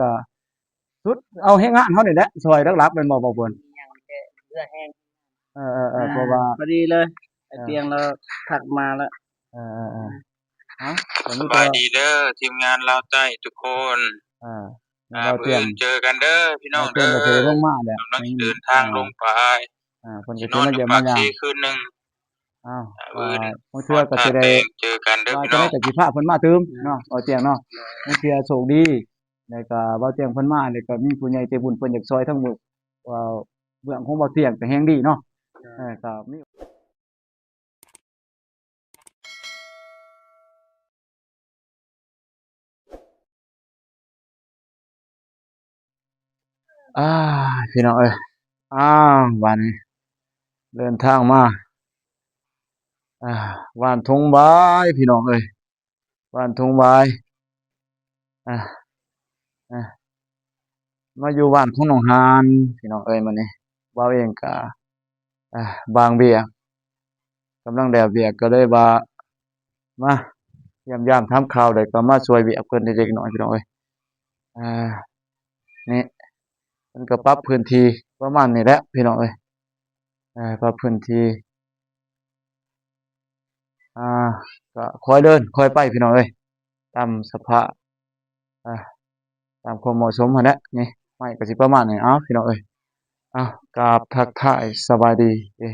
ກໍສຸດເອົາແຮງງານເຮົານີ້ແຫຼະຊ່ອຍຫຼັກໆ ແມ່ນບໍ່ ບ່າວຝົນ? ມີຫຍັງມີແຕ່ເຫຼືອແຮງ. ເອີໆໆ ອ່າ ເພາະວ່າ ພໍດີເລີຍ ເອີ ອ້າຍປຽງລາວທັກມາແລ້ວ. ເອີໆໆ ເອົ້າ ສະບາຍດີເດີທີມງານລາວໃຕ້ທຸກຄົນ. ອ່າ ມື້ອື່ນເຈີກັນເດີພີ່ນ້ອງເດີ ກຳລັງຊິເດີນທາງລົງໄປ. ອ່າ ເພິ່ນກໍຊິມາຢ້ຽມມາຢາມຄືນໜຶ່ງ. ອ້າວ ມື້ອື່ນບາງເທື່ອກໍຊິໄດ້ເຈີກັນເດີພີ່ນ້ອງ ກໍຊິພາເພິ່ນມາຕື່ມເນາະ ເອົາແຈ້ງເນາະ. ບາງເທື່ອໂຊກດີ ແລ້ວກໍບ່າວແຈ້ງເພິ່ນມາ ແລ້ວກໍມີຜູ້ໃຫຍ່ໃຈບຸນເພິ່ນຢາກຊ່ອຍທາງເບື້ອງຂອງບ່າວແຈ້ງກໍແຮງດີເນາະ. ເອີ ກໍມີ ອ່າ ພີ່ນ້ອງເອີຍ ອ້າວ ບາດນີ້ເດີນທາງມາ ອ່າ ບ້ານທົ່ງຫວາຍ ພີ່ນ້ອງເອີຍ ບ້ານທົ່ງຫວາຍ. ອ່າ ອ່າ ມາຢູ່ບ້ານຂອງນ້ອງຫານ ພີ່ນ້ອງເອີຍ. ມື້ນີ້ບ່າວເອງກະ ອ່າ ບາງວຽກ ກຳລັງແລ້ວວຽກ ກໍເລີຍວ່າມາຢ້ຽມຢາມຖາມຂ່າວ ແລ້ວກໍມາຊ່ວຍວຽກເພິ່ນເລັກໆນ້ອຍໆ ພີ່ນ້ອງເອີຍ. ອ່າ ນີ້ ເພິ່ນກໍປັບພື້ນທີ່ປະມານນີ້ແຫຼະ ພີ່ນ້ອງເອີຍ. ເອີ ປັບພື້ນທີ່ ອ່າ ກໍຄ່ອຍເດີນຄ່ອຍໄປ ພີ່ນ້ອງເອີຍ ຕາມສະພາບ ອ່າ ຕາມຄວາມເໝາະສົມຫັ້ນແຫຼະ. ນີ້ ໄມ້ກໍຊິປະມານນີ້. ເອົ້າ ພີ່ນ້ອງເອີຍ ເອົ້າ ກາບທັກທາຍສະບາຍດີ ເອີ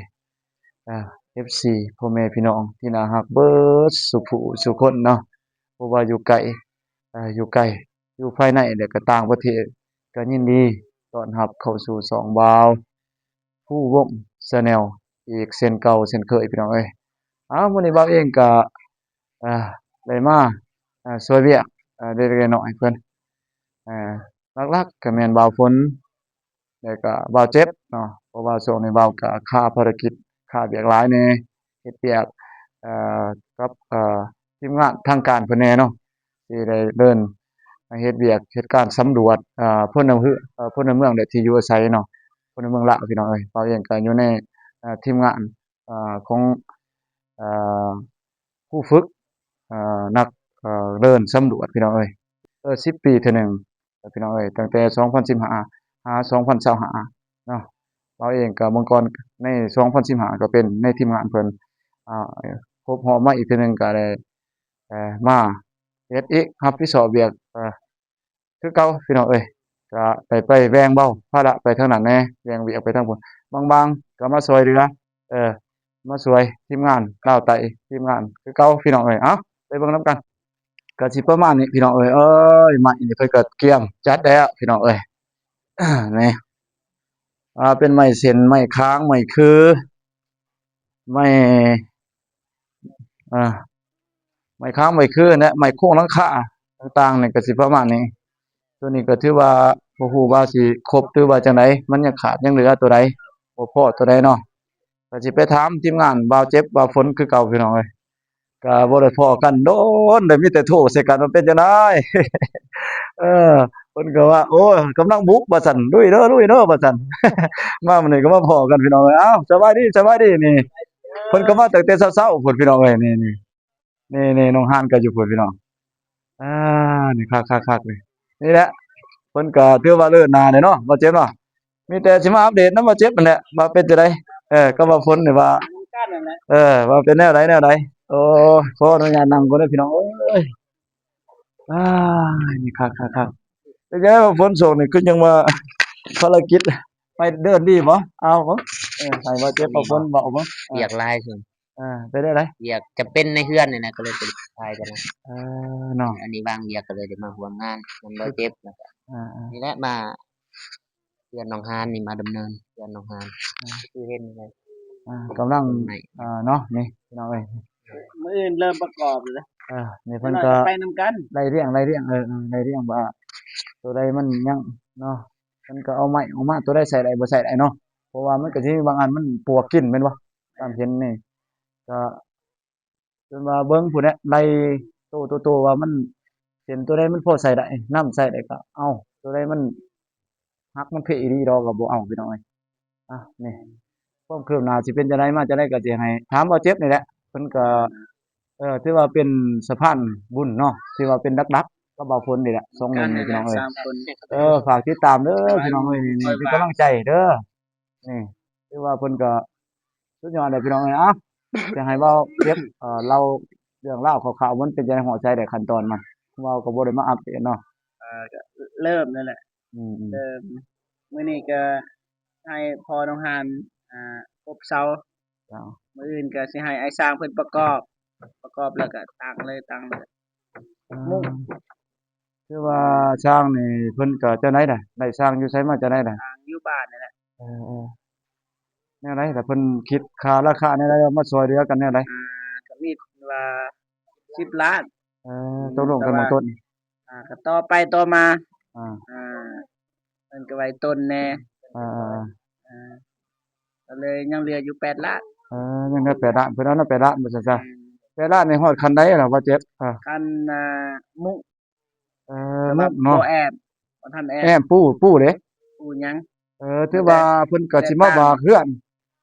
ເອັຟຊີ ພໍ່ແມ່ພີ່ນ້ອງທີ່ໜ້າຮັກເບີດສູ່ຜູ້ສູ່ຄົນເນາະ ບໍ່ວ່າຢູ່ໃກ້ ເອີ ຢູ່ໃກ້ ຢູ່ພາຍໃນ ແລະ ກໍຕ່າງປະເທດ ກໍຍິນດີຕ້ອນຮັບເຂົ້າສູ່ຊ່ອງບ່າວ ພູວົງ Channel ອີກເຊັ່ນເກົ່າເຊັ່ນເຄີຍ ພີ່ນ້ອງເອີຍ. ເອົ້າ ມື້ນີ້ບ່າວເອງກະ ອ່າ ໄດ້ມາ ອ່າ ຊ່ວຍວຽກ ອ່າ ເລັກໆນ້ອຍໆເພິ່ນ ອ່າ ຫຼັກໆກໍແມ່ນບ່າວຝົນ ແລ້ວກໍບ່າວເຈັບເນາະ ເພາະວ່າຊ່ວງນີ້ບ່າວກໍຄາພາລະກິດ ຄາວຽກຫຼາຍແດ່ ເຮັດວຽກ ເອີ ກັບ ເອີ ທີມງານທາງການເພິ່ນແດ່ເນາະ ທີ່ໄດ້ເດີນເຮັດວຽກເຮັດການສຳຫຼວດ ເອີ ພົນລະເມືອງ ເອີ ພົນລະເມືອງ ແລະ ທີ່ຢູ່ອາໄສເນາະ ພົນລະເມືອງລາວ ພີ່ນ້ອງເອີຍ. ບ່າວເອງກໍຢູ່ໃນ ເອີ ທີມງານ ເອີ ຂອງ ເອີ ຄູຝຶກ ເອີ ນັກ ເອີ ເດີນສຳຫຼວດ ພີ່ນ້ອງເອີຍ. ເອີ ສິບປີເທື່ອໜຶ່ງ ພີ່ນ້ອງເອີຍ ຕັ້ງແຕ່ສອງພັນສິບຫ້າ ຫາສອງພັນຊາວຫ້າເນາະ. ເຮົາເອງກໍເມື່ອກ່ອນໃນສອງພັນສິບຫ້າກໍເປັນໃນທີມງານເພິ່ນ ອ່າ ຄົບຮອບມາອີກເທື່ອໜຶ່ງກໍໄດ້ ເອີ ມາເຮັດອີກ ຮັບຜິດຊອບວຽກ ເອີ ຄືເກົ່າ ພີ່ນ້ອງເອີຍ. ກໍໄດ້ໄປແບ່ງເບົາພາລະໄປທາງນັ້ນແດ່ ແບ່ງວຽກໄປທາງພຸ້ນ ບາງໆກໍມາຊ່ວຍເຫຼືອ ເອີ ມາຊ່ວຍທີມງານລາວໃຕ້ ທີມງານຄືເກົ່າ ພີ່ນ້ອງເອີຍ. ເອົ້າ ໄປເບິ່ງນຳກັນ ກໍຊິປະມານນີ້ ພີ່ນ້ອງເອີຍ. ເອີຍ ໄມ້ນີ້ເພິ່ນກໍກຽມຈັດແລ້ວ ພີ່ນ້ອງເອີຍ. ນີ້ ອ່າ ເປັນໄມ້ເສັ້ນ ໄມ້ຄາງ ໄມ້ຄື ໄມ້ ອ່າ ໄມ້ຄ້ຳໄມ້ຄືນແຫຼະ ໄມ້ໂຄງຫຼັງຄາຕ່າງໆ ນີ້ກໍຊິປະມານນີ້. ຕົວນີ້ກໍຖືວ່າບໍ່ຮູ້ວ່າຊິຄົບ ຫຼືວ່າຈັ່ງໃດ ມັນຍັງຂາດຍັງເຫຼືອຕົວໃດ ບໍ່ພໍຕົວໃດເນາະ. ກໍຊິໄປຖາມທີມງານບ່າວເຈັບບ່າວຝົນຄືເກົ່າ ພີ່ນ້ອງເອີຍ. ກໍບໍ່ໄດ້ພໍ້ກັນດົນ ໄດ້ມີແຕ່ໂທໃສ່ກັນວ່າເປັນຈັ່ງໃດ. ເອີ ເພິ່ນກໍວ່າ ໂອ້ຍ ກຳລັງບຸກວ່າຊັ້ນ ລຸຍເດີ ລຸຍເດີວ່າຊັ້ນ. ມາມື້ນີ້ກໍມາພໍ້ກັນ ພີ່ນ້ອງເອີຍ. ອ້າວ ສະບາຍດີ ສະບາຍດີ ນີ້ ເພິ່ນກໍມາຕັ້ງແຕ່ເຊົ້າໆ ພຸ້ນ ພີ່ນ້ອງເອີຍ. ນີ້ ນີ້ ນີ້ ນີ້ ນ້ອງຮານກໍຢູ່ພຸ້ນ ພີ່ນ້ອງ. ອ່າ ນີ້ຄັກໆໆ ນີ້ ນີ້ແຫຼະ ເພິ່ນກໍຖືວ່າເລີດໜ້າແຫຼະເນາະ ບ່າວເຈັບເນາະ. ມີແຕ່ຊິມາອັບເດດນຳບ່າວເຈັບຫັ້ນແຫຼະ ວ່າເປັນຈັ່ງໃດ ເອີ ກັບບ່າວຝົນນີ້ວ່າ ນຳກັນນັ້ນແຫຼະ ເອີ ວ່າເປັນແນວໃດແນວໃດ. ໂອ້ ຂໍອະນຸຍາດນັ່ງກ່ອນເດີ ພີ່ນ້ອງເອີຍ. ອ່າ ນີ້ຄັກໆໆ ເປັນຈັ່ງໃດບ່າວຝົນ ຊ່ວງນີ້ຄືຍັງວ່າພາລະກິດ ໄປເດີນດີບໍ່? ເອົາບໍ່ ເອີ ໃຫ້ບ່າວເຈັບບ່າວຝົນເວົ້າບໍ່? ວຽກຫຼາຍ ເອີ ໄປໄດ້ໃດ ວຽກຈະເປັນໃນເຮືອນນີ້ນະ ກໍເລີຍໄປຖ່າຍກັນນະ. ເອີ ເນາະ ອັນນີ້ວ່າງວຽກກໍເລີຍໄດ້ມາຮ່ວມງານນຳບ່າວເຈັບ ແລ້ວກໍ ອ່າໆ ນີ້ແຫຼະ ມາເຮືອນນ້ອງຮານນີ້ ມາດຳເນີນເຮືອນນ້ອງຮານ ອ່າ ຄືເຫັນນີ້ ອ່າ ກຳລັງ ອ່າ ເນາະ ນີ້ພີ່ນ້ອງເອີຍ ມື້ອື່ນເລີ່ມປະກອບແລ້ວ. ເອີ ນີ້ເພິ່ນກໍໄລ່ລຽງ ໄລ່ລຽງ ເອີ ໄລ່ລຽງວ່າຕົວໃດມັນຍັງເນາະ ເພິ່ນກໍເອົາໄມ້ອອກມາ ຕົວໃດໃຊ້ໄດ້ບໍ່ໃຊ້ໄດ້ເນາະ ເພາະວ່າມັນກໍຊິມີບາງອັນມັນປວກກິນແມ່ນບໍ່ ຕາມເຫັນນີ້ ກໍ ເພິ່ນວ່າເບິ່ງພຸ້ນແຫຼະ ໄລ່ໂຕ ໂຕ ໂຕ ວ່າມັນ ເສັ້ນຕົວໃດມັນພໍໃຊ້ໄດ້ ນຳໃຊ້ໄດ້ກໍເອົາ ຕົວໃດມັນຫັກມັນເພອີ່ຫຼີດອກກໍບໍ່ເອົາ ພີ່ນ້ອງເອີຍ. ອ່ະ ນີ້ ຄວາມຄືບໜ້າຊິເປັນຈັ່ງໃດມາຈັ່ງໃດ ກໍຊິໃຫ້ຖາມບ່າວເຈັບນີ້ແຫຼະ ເພິ່ນກໍ ເອີ ຖືວ່າເປັນສະພານບຸນເນາະ ທີ່ວ່າເປັນຫຼັກ ກັບບ່າວຝົນນີ້ແຫຼະ ສອງໜຸ່ມນີ້ພີ່ນ້ອງເອີຍ. ເອີ ຝາກຕິດຕາມເດີພີ່ນ້ອງເອີຍ ນີ້ ນີ້ເປັນກຳລັງໃຈເດີ. ນີ້ ຖືວ່າເພິ່ນກໍສຸດຍອດແລ້ວພີ່ນ້ອງເອີຍ. ເອົ້າ ຈະໃຫ້ບ່າວເຈັບ ເອີ ເລົ່າເລື່ອງລາວຄ່າວໆ ມັນເປັນຈັ່ງໃດ ຮອດໃສແລ້ວ ຂັ້ນຕອນມັນ ເວົ້າກໍບໍ່ໄດ້ມາອັບເດດເນາະ. ເອີ ກໍເລີ່ມນັ້ນແຫຼະ ອືມໆ ເລີ່ມ ມື້ນີ້ກໍໃຫ້ພໍ່ນ້ອງຫານ ອ່າ ກົບເສົາ ເຈົ້າ ມື້ອື່ນກໍຊິໃຫ້ອ້າຍຊ່າງເພິ່ນປະກອບ ປະກອບແລ້ວກໍຕັ້ງເລີຍ ຕັ້ງເລີຍ ມຸ້ງ. ຄືວ່າຊ່າງນີ້ເພິ່ນກໍຈັ່ງໃດລະ ໄດ້ຊ່າງຢູ່ໃສມາຈັ່ງໃດລະ? ຊ່າງຢູ່ບ້ານນີ້ແຫຼະ. ເອີໆ ແນວໃດລະ ເພິ່ນຄິດຄ່າລາຄາແນວໃດ ມາຊ່ວຍເຫຼືອກັນແນວໃດ? ອ່າ ກໍມີວ່າສິບລ້ານ. ເອີ ອືມ ຕົກລົງກັນໝົດຕົ້ນ ອ່າ ກໍຕໍ່ໄປຕໍ່ມາ ອ່າ ອ່າ ເພິ່ນກໍໄວ້ຕົ້ນແດ່ ອ່າ ອ່າ ກໍເລີຍຍັງເຫຼືອຢູ່ແປດລ້ານ. ເອີ ຍັງເຫຼືອແປດລ້ານ ເພິ່ນເອົານຳແປດລ້ານວ່າຊັ້ນຊະ. ແມ່ນ ແປດລ້ານນີ້ຮອດຂັ້ນໃດລະ ບ່າວເຈັບ? ອ່າ ຂັ້ນ ອ່າ ມຸ້ງ ເອີ ມຸ້ງເນາະ ແຕ່ວ່າບໍ່ແອ້ມ ບໍ່ທັນແອ້ມ ແອ້ມປູ ປູເດ້ ປູຫຍັງ. ເອີ ຖືວ່າເພິ່ນກໍຊິມາບາກເຮືອນ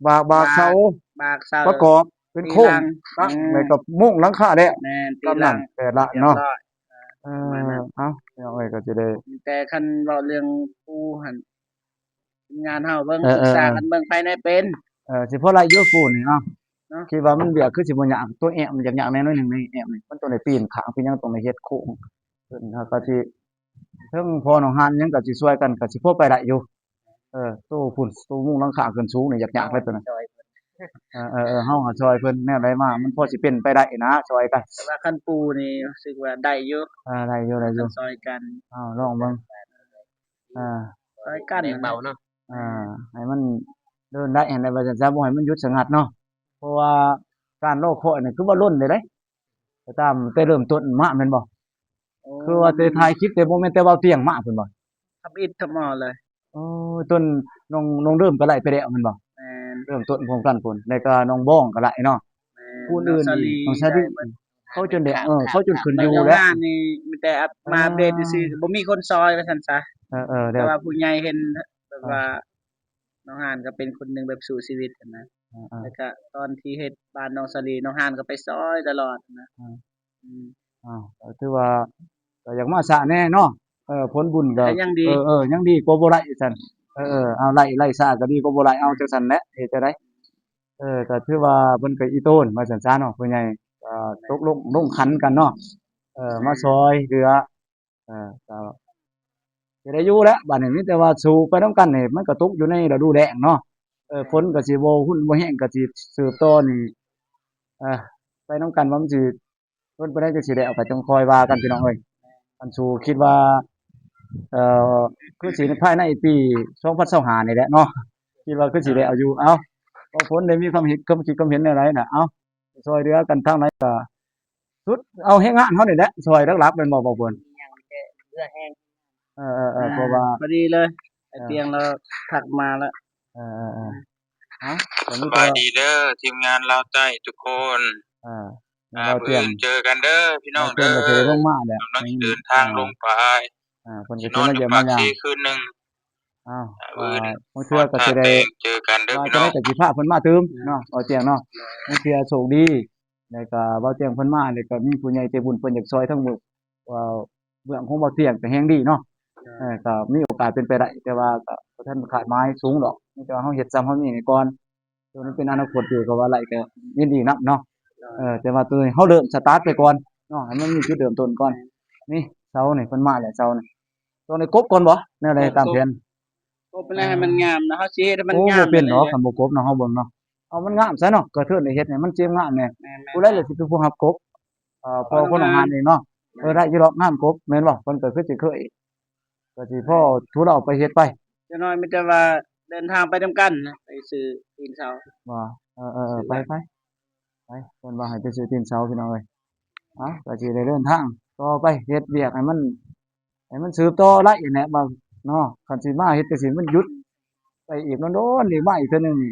ບາກ ບາກເສົາ ບາກເສົາ ປະກອບເປັນໂຄງ ຕີຫຼັງ ຕັ້ງ ອືມ ແລ້ວກໍມຸ້ງຫຼັງຄາແລ້ວ. ແມ່ນ ຕີຫຼັງ ແປດລ້ານເນາະ. ເອີ ເອົ້າ ພີ່ນ້ອງເອີຍ ກໍຊິໄດ້ ແຕ່ຄັນເວົ້າເລື່ອງປູຫັ້ນ ທີມງານເຮົາເບິ່ງ ເອີໆ ປຶກສາກັນເບິ່ງພາຍໃນເປັນ ເອີ ຊິພໍໄດ້ຢູ່ປູນີ້ເນາະ ເນາະ ຄິດວ່າມັນວຽກຄືຊິບໍ່ຍາກ. ຕົວແອ້ມມັນຍາກໆແດ່ໜ້ອຍໜຶ່ງ ແອ້ມນີ້ມັນຕ້ອງໄດ້ປີນຂ້າງ ປີນຫຍັງ ຕ້ອງໄດ້ເຮັດໂຄ້ງຂຶ້ນ ເຮົາກໍຊິ ເຖິງພໍ່ນ້ອງຫານຫຍັງກໍຊິຊ່ວຍກັນ ກໍຊິພໍໄປໄດ້ຢູ່. ເອີ ໂຕພຸ້ນ ໂຕມຸງຫຼັງຄາຂຶ້ນສູງນີ້ຍາກໆເລີຍໂຕນັ້ນ. ເອີໆໆ ເຮົາກໍຊ່ອຍເພິ່ນແນວໃດມາ ມັນພໍຊິເປັນໄປໄດ້ນະ ຊ່ອຍກັນ. ແຕ່ວ່າຄັນປູນີ້ຮູ້ສຶກວ່າໄດ້ຢູ່ ເອີ ໄດ້ຢູ່ ໄດ້ຢູ່ ຊ່ອຍກັນ. ເອົາລອງເບິ່ງ ອ່າ ຊ່ອຍກັນ ແຮງເບົາເນາະ. ອ່າ ໃຫ້ມັນເດີນໄດ້ຫັ້ນແຫຼະ ວ່າຊັ້ນຊະ ບໍ່ໃຫ້ມັນຢຸດສະຫງັດເນາະ. ເພາະວ່າການລໍຄອຍນີ້ຄືວ່າດົນເດ້ ກໍຕາມແຕ່ເລີ່ມຕົ້ນມາແມ່ນບໍ່? ໂອ້ ຄືວ່າແຕ່ຖ່າຍຄລິບ ແຕ່ບໍ່ແມ່ນແຕ່ເວົ້າຕຽງມາພຸ້ນບໍ່? ທຳອິດທຳອໍເລີຍ. ໂອ້ ຕົ້ນນ້ອງ ນ້ອງເລີ່ມກໍໄດ້ໄປແລ້ວແມ່ນບໍ່? ແມ່ນ ເລີ່ມຕົ້ນພ້ອມກັນພຸ້ນ ແລ້ວກໍນ້ອງບອງກໍໄດ້ເນາະ. ແມ່ນ ຜູ້ອື່ນ ນ້ອງສາລີ ນ້ອງສາລີ ໄດ້ເບິດ ເຂົາຈົນໄດ້ ເອີ ເຂົາຈົນຂຶ້ນຢູ່ແລ້ວ. ນ້ອງງານນີ້ມີແຕ່ອັບ ອ່າ ມາອັບເດດຊື່ໆ ບໍ່ມີຄົນຊ່ອຍວ່າຊັ້ນຊະ. ເອີໆ ແຕ່ວ່າຜູ້ໃຫຍ່ເຫັນແບບວ່າ ນ້ອງຫານກໍເປັນຄົນໜຶ່ງແບບສູ້ຊີວິດຫັ້ນນະ. ອ່າໆ ແລ້ວກະຕອນທີ່ເຮັດບ້ານນ້ອງສາລີ ນ້ອງຫານກໍໄປຊ່ອຍຕະຫຼອດນະ. ອ່າ ອືມ ອ້າວ ກໍຖືວ່າກໍຢາກມາຊ້າແດ່ເນາະ. ເອີ ຜົນບຸນກໍ ກໍຍັງດີ ເອີໆ ຍັງດີກວ່າບໍ່ໄດ້ຊັ້ນ. ເອີໆ ເອົາ ໄລ່ ໄລ່ຊ້າກໍດີກວ່າບໍ່ໄດ້. ເອົາ ຈັ່ງຊັ້ນແຫຼະ ເຮັດຈັ່ງໃດ? ເອີ ກໍຖືວ່າເພິ່ນກໍອີໂຕນວ່າຊັ້ນຊະເນາະ ຜູ້ໃຫຍ່ ກໍຕົກລົງ ລົງຂັນກັນເນາະ. ເອີ ມາຊ່ອຍເຫຼືອ ເອີ ກໍຊິໄດ້ຢູ່ແຫຼະ ບາດນີ້ມີແຕ່ວ່າສູ້ໄປນຳກັນນີ້ ມັນກໍຕົກຢູ່ໃນລະດູແລ້ງເນາະ. ເອີ ຝົນກໍຊິບໍ່ຮຸນບໍ່ແຮງ ກໍຊິສືບຕໍ່ນີ້ ເອີ ໄປນຳກັນວ່າມັນຊິດົນປານໃດ ຈັ່ງຊິໄດ້ເອົາ ກໍຈັ່ງຄ່ອຍວ່າກັນ ພີ່ນ້ອງເອີຍ. ອັນສູ້ຄິດວ່າ ເອີ ຄືຊິພາຍໃນປີສອງພັນຊາວຫ້ານີ້ແຫຼະເນາະ ຄິດວ່າຄືຊິໄດ້ເອົາຢູ່. ເອົ້າ ບ່າວຝົນໄດ້ມີຄວາມເຫັນ ຄວາມຄິດຄວາມເຫັນແນວໃດນະ? ເອົ້າ ຊ່ອຍເຫຼືອກັນທາງໃດກໍສຸດ ເອົາແຮງງານເຮົານີ້ແຫຼະຊ່ອຍຫຼັກໆ ແມ່ນບໍ່ ບ່າວຝົນ? ມີຫຍັງແຕ່ເຫຼືອແຮງ. ເອີໆໆ ເອີ ເພາະວ່າ ພໍດີເລີຍ ເອີ ໄອ້ຕຽງລາວທັກມາແລ້ວ. ເອີໆໆ ເອົ້າ ສະບາຍດີເດີທີມງານລາວໃຕ້ທຸກຄົນ. ເອີ ມື້ອື່ນເຈີກັນເດີພີ່ນ້ອງເດີ ກຳລັງເດີນທາງລົງໄປ ອ່າ ເພິ່ນກໍຊິມາຢ້ຽມມາຢາມຄືນໜຶ່ງ. ອ້າວ ມື້ອື່ນບາງເທື່ອກໍຊິໄດ້ເຈີກັນເດີ ວ່າຈັ່ງໃດກໍຊິພາເພິ່ນມາຕື່ມເນາະ ເວົ້າແຈ້ງເນາະ. ບາງເທື່ອໂຊກດີ ແລ້ວກໍເວົ້າແຈ້ງເພິ່ນມາ ແລ້ວກໍມີຜູ້ໃຫຍ່ໃຈບຸນເພິ່ນຢາກຊ່ອຍທາງເບື້ອງຂອງເວົ້າແຈ້ງກໍແຮງດີເນາະ. ເອີ ກໍມີໂອກາດເປັນໄປໄດ້ ແຕ່ວ່າກໍບໍ່ທັນຄາດໝາຍສູງດອກ ມີແຕ່ວ່າເຮົາເຮັດສ່ຳເຮົາມີນີ້ກ່ອນ. ໂຕນັ້ນເປັນອະນາຄົດຢູ່ ກໍວ່າໄດ້ກໍຍິນດີນຳເນາະ. ເອີ ແຕ່ວ່າໂຕນີ້ເຮົາເລີ່ມສະຕາດໄປກ່ອນເນາະ ໃຫ້ມັນມີຈຸດເລີ່ມຕົ້ນກ່ອນ. ນີ້ເສົານີ້ເພິ່ນມາແລ້ວ ເສົານີ້ຕ້ອງໄດ້ກົບກ່ອນບໍ່ ແນວໃດຕາມແຜນ? ກົບແລ້ວໃຫ້ມັນງາມນະ ເຮົາຊິເຮັດໃຫ້ມັນງາມ. ໂອ້ ບໍ່ເປັນດອກ ຄັນບໍ່ກົບເນາະ ເຮົາເບິ່ງເນາະ. ເອົາ ມັນງາມຊະເນາະ ກະເທີນໄດ້ເຮັດໃຫ້ມັນເຈັມງາມແດ່. ຜູ້ໃດລະຊິເປັນຜູ້ຮັບກົບ? ເອີ ພໍ່ຄົນໂຮງງານເອງເນາະ. ເອີ ໄດ້ຢູ່ດອກ ງາມກົບແມ່ນບໍ່? ເພິ່ນກໍຄືຊິເຄີຍ ກໍຊິພໍທຸລະເອົາໄປເຮັດໄປ. ຢ່າງໜ້ອຍມີແຕ່ວ່າເດີນທາງໄປນຳກັນນະ ໄປຊື້ຕີນເສົາ. ບໍ່ ເອີໆໆ ໄປ ໄປ ໄປ ເພິ່ນວ່າໃຫ້ໄປຊື້ຕີນເສົາ ພີ່ນ້ອງເອີຍ. ເອົ້າ ກໍຊິໄດ້ເດີນທາງຕໍ່ໄປ ເຮັດວຽກໃຫ້ມັນ ໃຫ້ມັນສືບຕໍ່ໄດ້ແຫຼະ ວ່າເນາະ. ຄັນຊິມາເຮັດຈັ່ງຊີ້ ມັນຢຸດໄປອີກດົນໆ ນີ້ມາອີກເທື່ອໜຶ່ງນີ້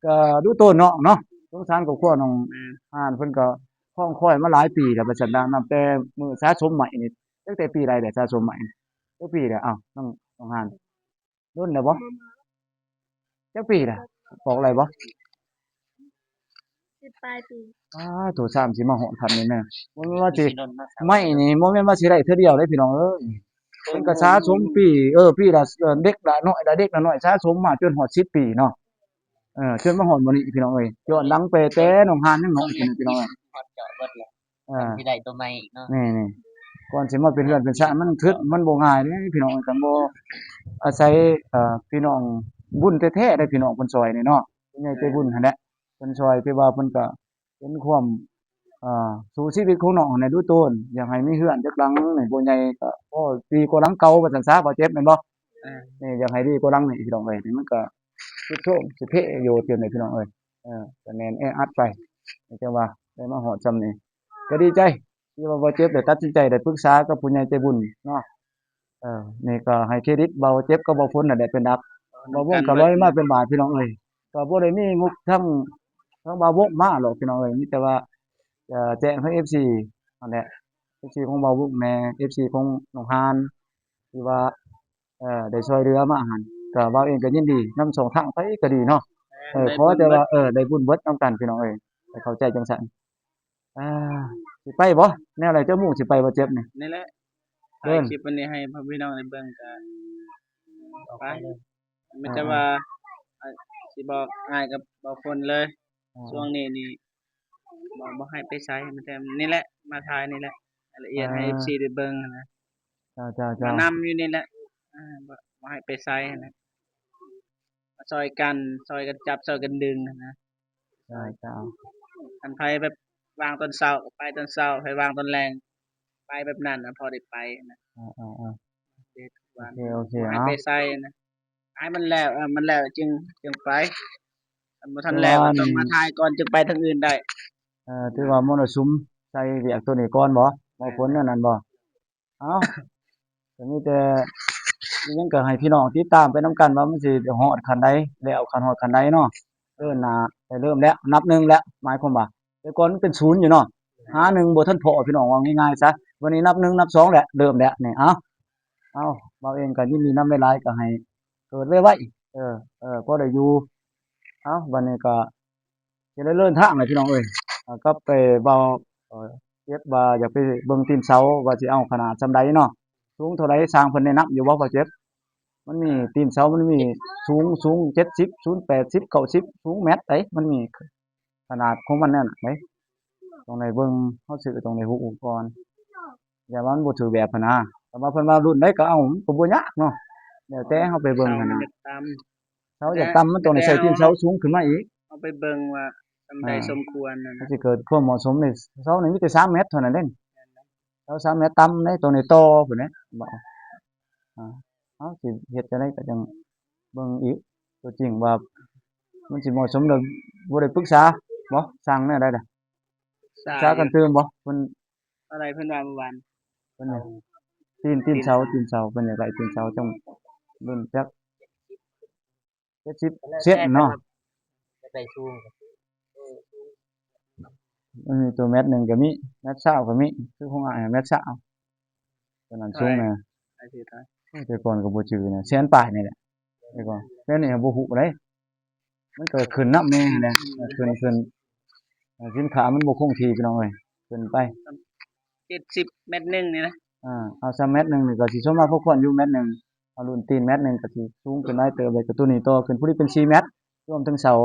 ກໍດູໂຕນນ້ອງເນາະ ສົງສານຄອບຄົວນ້ອງ. ແມ່ນ ອ່າ ເພິ່ນກໍຄອງຄອຍມາຫຼາຍປີແລ້ວ ວ່າຊັ້ນ ນັບແຕ່ມື້ສະສົມໃໝ່ນີ້ ຕັ້ງແຕ່ປີໃດແຫຼະ ສະສົມໃໝ່ນີ້ ຈັກປີແລ້ວ? ອ້າວ ນ້ອງ ນ້ອງຫານ ດົນແລ້ວບໍ່? ຈັກປີລະ ບອກໄດ້ບໍ່? ສິບປາຍປີ. ອ້າໂທ້ ຊ່ຳຊິມາຮອດຂັ້ນນີ້ນະ. ບໍ່ແມ່ນວ່າຊິ ໄມ້ນີ້ບໍ່ແມ່ນວ່າຊິໄດ້ເທື່ອດຽວເດ້ພີ່ນ້ອງເອີຍ. ເພິ່ນກໍສະສົມປີ ເອີ ປີລະ ເອີ ເດັກລະນ້ອຍລະເດັກລະນ້ອຍ ສະສົມມາຈົນຮອດສິບປີເນາະ. ເອີ ຈົນມາຮອດມື້ນີ້ພີ່ນ້ອງເອີຍ. ຍ້ອນຫຼັງໄປແຕ່ນ້ອງຮານຍັງນ້ອຍພຸ້ນພີ່ນ້ອງເອີຍ. ຮອດເຈາະເບິດແລ້ວ ເອີ ຊິໄດ້ຕົວໃໝ່ອີກເນາະ. ນີ້ໆ ກ່ອນຊິມາເປັນເຮືອນເປັນຊານ ມັນຖືກ ມັນບໍ່ງ່າຍເດ້ພີ່ນ້ອງເອີຍ. ຄັນບໍ່ອາໄສ ເອີ ພີ່ນ້ອງບຸນແທ້ໆເດ້ພີ່ນ້ອງເພິ່ນຊ່ອຍນີ້ເນາະ. ຜູ້ໃຫຍ່ໃຈບຸນຫັ້ນແຫຼະ ເພິ່ນຊ່ອຍ ທີ່ວ່າເພິ່ນກໍເຫັນຄວາມ ອ່າ ສູ້ຊີວິດຂອງນ້ອງຫັ້ນແຫຼະ ດູໂຕນ ຢາກໃຫ້ມີເຮືອນຈັກຫຼັງນີ້ ບໍ່ໃຫຍ່ກໍພໍດີກວ່າຫຼັງເກົ່າວ່າຊັ້ນຊະ ບໍ່ເຈັບແມ່ນບໍ່? ເອີ ນີ້ຢາກໃຫ້ດີກວ່າຫຼັງນີ້ພີ່ນ້ອງເອີຍ. ນີ້ມັນກໍສຸດໂຊມສຸດເພຢູ່ ເປັນໄດ໋ພີ່ນ້ອງເອີຍ. ເອີ ກໍແໜ້ນແອອັດໄປ ຈັ່ງວ່າໄດ້ມາຮອດຊ່ຳນີ້ ກໍດີໃຈ ທີ່ວ່າບໍ່ເຈັບໄດ້ຕັດສິນໃຈ ໄດ້ປຶກສາກັບຜູ້ໃຫຍ່ໃຈບຸນເນາະ. ເອີ ນີ້ກໍໃຫ້ເຄຣດິດບ່າວເຈັບກັບບ່າວຝົນນັ້ນແຫຼະເປັນຫຼັກ. ບ່າວວົງກໍລອຍມາເປັນບາດພີ່ນ້ອງເອີຍ. ກໍບໍ່ໄດ້ມີມຸກທາງ ທາງບ່າວວົງມາດອກພີ່ນ້ອງເອີຍ. ມີແຕ່ວ່າ ເອີ ແຈ້ງໃຫ້ເອັຟຊີຫັ້ນແຫຼະ ເອັຟຊີຂອງບ່າວວົງແດ່ ເອັຟຊີຂອງນ້ອງຮານ ທີ່ວ່າ ເອີ ໄດ້ຊ່ອຍເຫຼືອມາຫັ້ນ ກໍບ່າວເອງກໍຍິນດີນຳຊ່ອງທາງໃຜກໍດີເນາະ. ເອີ ຂໍແຕ່ວ່າ ເອີ ໄດ້ບຸນເບິດນຳກັນພີ່ນ້ອງເອີຍ ໃຫ້ເຂົ້າໃຈຈັ່ງຊັ້ນ. ອ່າ ຊິໄປບໍ່? ແນວໃດ ຈັກໂມງຊິໄປບໍ່ເຈັບນີ້? ນີ້ແຫຼະ ເບິ່ງ ຖ່າຍຄລິບອັນນີ້ໃຫ້ພໍ່ແມ່ພີ່ນ້ອງໄດ້ເບິ່ງ ກໍໄປເລີຍ. ມີແຕ່ວ່າ ອ່າ ຊິບອກອ້າຍກັບບ່າວຝົນເລີຍ ອ່າ ຊ່ວງນີ້ນີ້ ບໍ່ ບໍ່ໃຫ້ໄປໃສ ມີແຕ່ນີ້ແຫຼະ ມາຖ່າຍນີ້ແຫຼະ ລະອຽດໃຫ້ ອ່າ ເອັຟຊີໄດ້ເບິ່ງຫັ້ນນະ. ເຈົ້າໆໆ ມານຳຢູ່ນີ້ແຫຼະ ອ່າ ບໍ່ ບໍ່ໃຫ້ໄປໃສຫັ້ນນະ. ມາຊ່ອຍກັນ ຊ່ອຍກັນຈັບ ຊ່ອຍກັນດຶງຫັ້ນນະ. ເຈົ້າໆ ຄັນໃຜແບບວ່າງຕອນເຊົ້າກໍໄປຕອນເຊົ້າ ໃຜວ່າງຕອນແລງໄປແບບນັ້ນນະ ພໍໄດ້ໄປນະ. ເອີໆໆ ໂອເຄໆ ບໍ່ໃຫ້ໄປໃສນະ ໃຫ້ມັນແລ້ວ ເອີ ມັນແລ້ວຈຶ່ງ ຈຶ່ງໄປ ຄັນບໍ່ທັນແລ້ວກໍຕ້ອງມາຖ່າຍກ່ອນຈຶ່ງໄປທາງອື່ນໄດ້. ເອີ ຖືວ່າມໍລະສຸມໃສ່ວຽກໂຕນີ້ກ່ອນບໍ? ບໍ່ຜົນແນວນັ້ນບໍ? ເອົ້າ ກໍມີແຕ່ ມີຫຍັງກໍໃຫ້ພີ່ນ້ອງຕິດຕາມໄປນຳກັນວ່າມັນຊິຮອດຂັ້ນໃດ ແລ້ວຂັ້ນຮອດຂັ້ນໃດເນາະ. ເດີນໜ້າໄປເລີ່ມແລ້ວ ນັບໜຶ່ງແລ້ວ ໝາຍຄວາມວ່າ ແຕ່ກ່ອນມັນເປັນສູນຢູ່ເນາະ ຫາໜຶ່ງບໍ່ທັນພໍ້ ພີ່ນ້ອງ ເວົ້າງ່າຍໆຊະ. ວັນນີ້ນັບໜຶ່ງນັບສອງແລ້ວ ເລີ່ມແລ້ວນີ້. ເອົ້າ ເອົ້າ ບ່າວເອງກໍຍິນດີນຳຫຼາຍໆ ກໍໃຫ້ເກີດໄວໆ ເອີ ເອີ ພໍໄດ້ຢູ່. ເອົ້າ ບັດນີ້ກໍ ຊິໄດ້ເດີນທາງແລ້ວພີ່ນ້ອງເອີຍ. ເອີ ກັບໄປເວົ້າ ເອີ ເຈັບວ່າຢາກໄປເບິ່ງຕີນເສົາ ວ່າຊິເອົາຂະໜາດສ່ຳໃດເນາະ ສູງເທົ່າໃດ ຊ່າງເພິ່ນແນະນຳຢູ່ບໍ່ ບໍ່ເຈັບ? ມັນມີຕີນເສົາ ມັນມີສູງ ສູງເຈັດສິບ ສູງແປດສິບ ເກົ້າສິບ ສູງແມັດໃດ໋ ມັນມີຂະໜາດຂອງມັນແນວນັ້ນເດ້. ຕ້ອງໄດ້ເບິ່ງ ເຮົາຊື້ຕ້ອງໄດ້ຮູ້ກ່ອນ. ຢ້ານວ່າມັນບໍ່ຖືກແບບຫັ້ນນາ ແຕ່ວ່າເພິ່ນວ່າລຸ້ນໃດກໍເອົາ ມັນກໍບໍ່ຍາກເນາະ ແລ້ວແຕ່ເຮົາໄປເບິ່ງຫັ້ນນາ. ເສົາຢາກຕ່ຳ ມັນຕ້ອງໄດ້ໃສ່ຕີນເສົາສູງຂຶ້ນມາອີກ. ເຮົາໄປເບິ່ງວ່າສ່ຳໃດສົມຄວນນະ ມັນຊິເກີດຄວາມເໝາະສົມເດ້. ເສົານີ້ມີແຕ່ສາມແມັດເທົ່ານັ້ນເດ້ ເສົາສາມແມັດຕ່ຳເດ້ ຕ້ອງໄດ້ຕໍ່ພຸ້ນເດ້. ເຮົາຊິເຮັດຈັ່ງໃດກໍຈັ່ງເບິ່ງອີກ ຕົວຈິງວ່າມັນຊິເໝາະສົມ ຫຼືບໍ່ໄດ້ປຶກສາບໍ ຊ່າງແນວໃດລະ? ປຶກສາກັນຕື່ມບໍ? ເພິ່ນ ເທົ່າໃດເພິ່ນວ່າມື້ວານ ເພິ່ນວ່າ ຕີນ ຕີນເສົາ ຕີນເສົາ ເພິ່ນຢາກໄດ້ຕີນເສົາ ຈັ່ງລຸ້ນຈັກເຈັດສິບເຊັນເນາະ. ຢາກໄດ້ສູງ ເອີ ຕົວແມັດໜຶ່ງກໍມີ ແມັດຊາວກໍມີ ຄືຂອງອ້າຍແມັດຊາວ ຕົວນັ້ນສູງນະ. ແຕ່ກ່ອນກໍບໍ່ຈື່ນະ ແສນປາຍນີ້ແຫຼະ. ແຕ່ກ່ອນ ແຕ່ນີ້ບໍ່ຮູ້ເດ້ ມັນກໍຂຶ້ນນຳແນ່ແຫຼະ ຂຶ້ນ ຂຶ້ນ ເອີ ສິນຄ້າມັນບໍ່ຄົງທີ່ ພີ່ນ້ອງເອີຍ ຂຶ້ນໄປ ເຈັດສິບແມັດໜຶ່ງນີ້ນະ. ອ່າ ເອົາຊະແມັດໜຶ່ງນີ້ກໍຊິສົມມາພໍຄວນຢູ່ ແມັດໜຶ່ງ ເອົາລຸ້ນຕີນແມັດໜຶ່ງກໍຊິສູງຂຶ້ນຫຼາຍເຕີບເລີຍ ກໍຕົວນີ້ຕໍ່ຂຶ້ນພໍດີເປັນສີ່ແມັດ ລວມເຖິງເສົາ.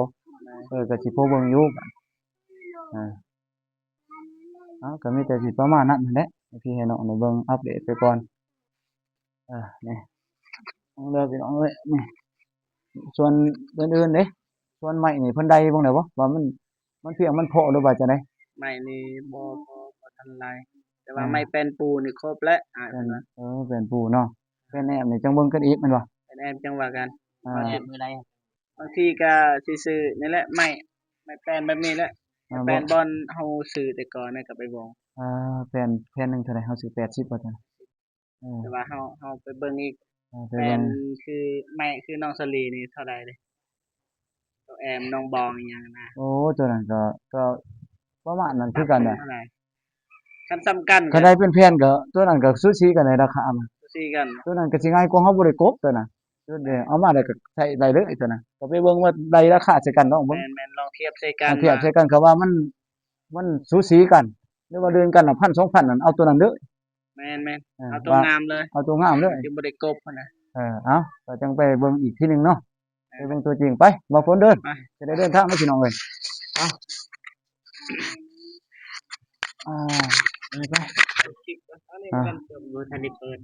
ເອີ ກໍຊິພໍເບິ່ງຢູ່. ເອີ ເອົາ ກໍມີແຕ່ຊິປະມານນັ້ນແຫຼະ ໃຫ້ພີ່ໃຫ້ນ້ອງໄດ້ເບິ່ງອັບເດດໄປກ່ອນ. ເອີ ນີ້ ເບິ່ງເດີພີ່ນ້ອງເອີຍ ນີ້ ສ່ວນອື່ນໆເດ້ ສ່ວນໄມ້ນີ້ເພິ່ນໄດ້ເບິ່ງແລ້ວບໍ່ ວ່າມັນ ມັນພຽງມັນພໍ້ ຫຼືວ່າຈັ່ງໃດ? ໄມ້ນີ້ບໍ່ ບໍ່ ບໍ່ທັນໄດ້ ແຕ່ວ່າ ອ່າ ໄມ້ແປ້ນປູນີ້ຄົບແລ້ວ ອ່າ ແປ້ນ ເອີ ແປ້ນປູເນາະ ແປ້ນແອມນີ້ຈັ່ງເບິ່ງກັນອີກແມ່ນບໍ່? ແປ້ນແອມຈັ່ງວ່າກັນ ອ່າ ວ່າຊິມື້ໃດ ບາງທີກໍຊິຊື້ນີ້ແຫຼະ ໄມ້ ໄມ້ແປ້ນແບບນີ້ແຫຼະ ອ່າ ແປ້ນບ່ອນເຮົາຊື້ແຕ່ກ່ອນນະ ກໍໄປວອງ ອ່າ ແປ້ນແຜ່ນໜຶ່ງເທົ່າໃດ? ເຮົາຊື້ແປດສິບວ່າຊັ້ນ ເອີ ແຕ່ວ່າເຮົາ ເຮົາໄປເບິ່ງອີກ ເອີ ໄປເບິ່ງ ແປ້ນຄືໄມ້ຄືນ້ອງສາລີນີ້ເທົ່າໃດເດ້? ໂຕແອມນ້ອງບອງອີ່ຫຍັງນະ ໂອ້ ໂຕນັ້ນກໍ ກໍປະມານນັ້ນຄືກັນນະ ຄັນສ່ຳກັນ ຄັນໄດ້ເປັນແຜ່ນກໍ ໂຕນັ້ນກໍສູສີກັນໃນລາຄາ ສູສີກັນ ໂຕນັ້ນກໍຊິງ່າຍກວ່າ ເຮົາບໍ່ໄດ້ກົບໂຕນັ້ນ ຈຸດເດ ເອົາມາແລ້ວກໍໃຊ້ໄດ້ເລີຍຕົວນັ້ນ ກໍໄປເບິ່ງວ່າໄລ່ລາຄາໃສ່ກັນລອງເບິ່ງ ແມ່ນໆ ລອງທຽບໃສ່ກັນ ລອງທຽບໃສ່ກັນ ຄັນວ່າມັນ ມັນສູສີກັນ ຫຼືວ່າເລື່ອນກັນນະ ພັນສອງພັນນັ້ນ ເອົາຕົວນັ້ນເດີ ແມ່ນໆ ເອີ ເອົາຕົວງາມເລີຍ ເອົາຕົວງາມເລີຍ ຈຶ່ງບໍ່ໄດ້ກົບຫັ້ນນະ ເອີ ເອົາ ກໍຈັ່ງໄປເບິ່ງອີກທີໜຶ່ງເນາະ ໄປເບິ່ງຕົວຈິງ ໄປ ບ່າວຝົນເດີ ໄປ ຈະໄດ້ເດີນທາງແລ້ວພີ່ນ້ອງເອີຍ ເອົາ ອ່າ ໄປ ໄປ ຄລິບ ອັນນີ້ ອ່າ ບໍ່ທັນໄດ້ເປີດ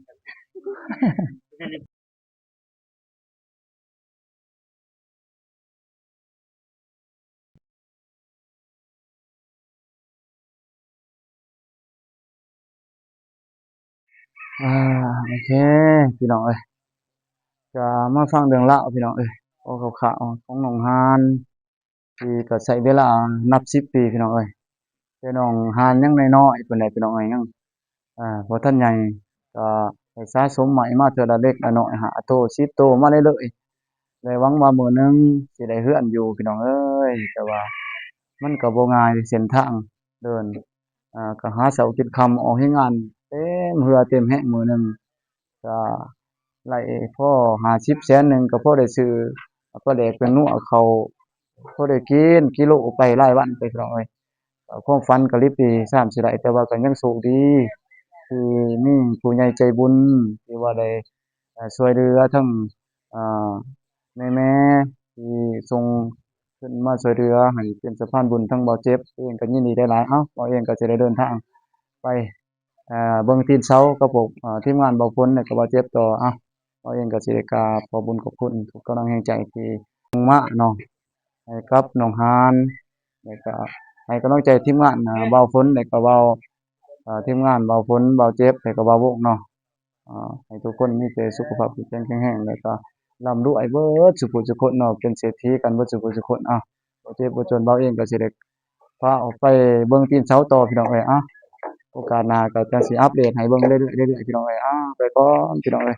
ອ່າ ໂອເຄ ພີ່ນ້ອງເອີຍ ກະມາຟັງເລື່ອງລາວພີ່ນ້ອງເອີຍ ເວົ້າຄ່າວໆ ຂອງນ້ອງຮານ ທີ່ກໍໃຊ້ເວລານັບສິບປີພີ່ນ້ອງເອີຍ ແຕ່ນ້ອງຮານຍັງນ້ອຍໆ ປານໃດພີ່ນ້ອງເອີຍ ຍັງ ອ່າ ບໍ່ທັນໃຫຍ່ ກໍໄດ້ສະສົມໄມ້ມາເທື່ອລະເລັກລະນ້ອຍ ຫ້າໂຕ ສິບໂຕ ມາເລື້ອຍໆ ແລະຫວັງວ່າມື້ໜຶ່ງຊິໄດ້ເຮືອນຢູ່ພີ່ນ້ອງເອີຍ ແຕ່ວ່າມັນກໍບໍ່ງ່າຍ ເສັ້ນທາງເດີນ ອ່າ ກໍຫາເຊົ້າກິນຄ່ຳ ອອກແຮງງານເຕັມເຫື່ອເຕັມແຮງ ມື້ໜຶ່ງກໍໄດ້ພໍຫ້າສິບແສນໜຶ່ງ ກໍພໍໄດ້ຊື້ປາແດກແປ້ງນົວ ເຂົ້າ ພໍໄດ້ກິນກິໂລໄປລາຍວັນໄປພີ່ນ້ອງເອີຍ ຄວາມຝັນກໍລິບຫຼີຊານຊິໄດ້ ແຕ່ວ່າກໍຍັງໂຊກດີທີ່ມີຜູ້ໃຫຍ່ໃຈບຸນທີ່ວ່າໄດ້ ເອີ ຊ່ວຍເຫຼືອທັງ ເອີ ແມ່ໆ ທີ່ສົ່ງເງິນມາຊ່ວຍເຫຼືອໃຫ້ເປັນສະພານບຸນ ທັງບ່າວເຈັບເອງກໍຍິນດີຫຼາຍໆ ເອົ້າ ບ່າວເອງກໍຊິໄດ້ເດີນທາງໄປ ເອີ ເບິ່ງຕີນເສົາກັບພວກ ເອີ ທີມງານບ່າວຝົນ ແລະກໍບ່າວເຈັບຕໍ່ ເອົ້າ ບ່າວເອງກໍຊິໄດ້ກາບຂອບບຸນຂອບຄຸນທຸກກຳລັງແຮງໃຈທີ່ສົ່ງມາເນາະ ໃຫ້ກັບນ້ອງຮານ ແລະກໍໃຫ້ກຳລັງໃຈທີມງານ ເອີ ບ່າວຝົນ ແລະກໍບ່າວ ເອີ ທີມງານບ່າວຝົນ ບ່າວເຈັບ ແລະກໍບ່າວວົງເນາະ ເອີ ໃຫ້ທຸກຄົນມີແຕ່ສຸຂະພາບທີ່ແຂງແຮງ ແລະກໍລ່ຳລວຍເບິດສູ່ຜູ້ສູ່ຄົນເນາະ ເປັນເສດຖີກັນເບິດສູ່ຜູ້ສູ່ຄົນ ເອົ້າ ບໍ່ເຈັບບໍ່ຈົນ ບ່າວເອງກໍຊິໄດ້ພາອອກໄປເບິ່ງຕີນເສົາຕໍ່ພີ່ນ້ອງເອີຍ ເອົ້າ ໂອກາດໜ້າກໍຈະຊິອັບເດດໃຫ້ເບິ່ງເລື້ອຍໆ ເລື້ອຍໆ ພີ່ນ້ອງເອີຍ ເອົ້າ ໄປກ່ອນພີ່ນ້ອງເອີຍ.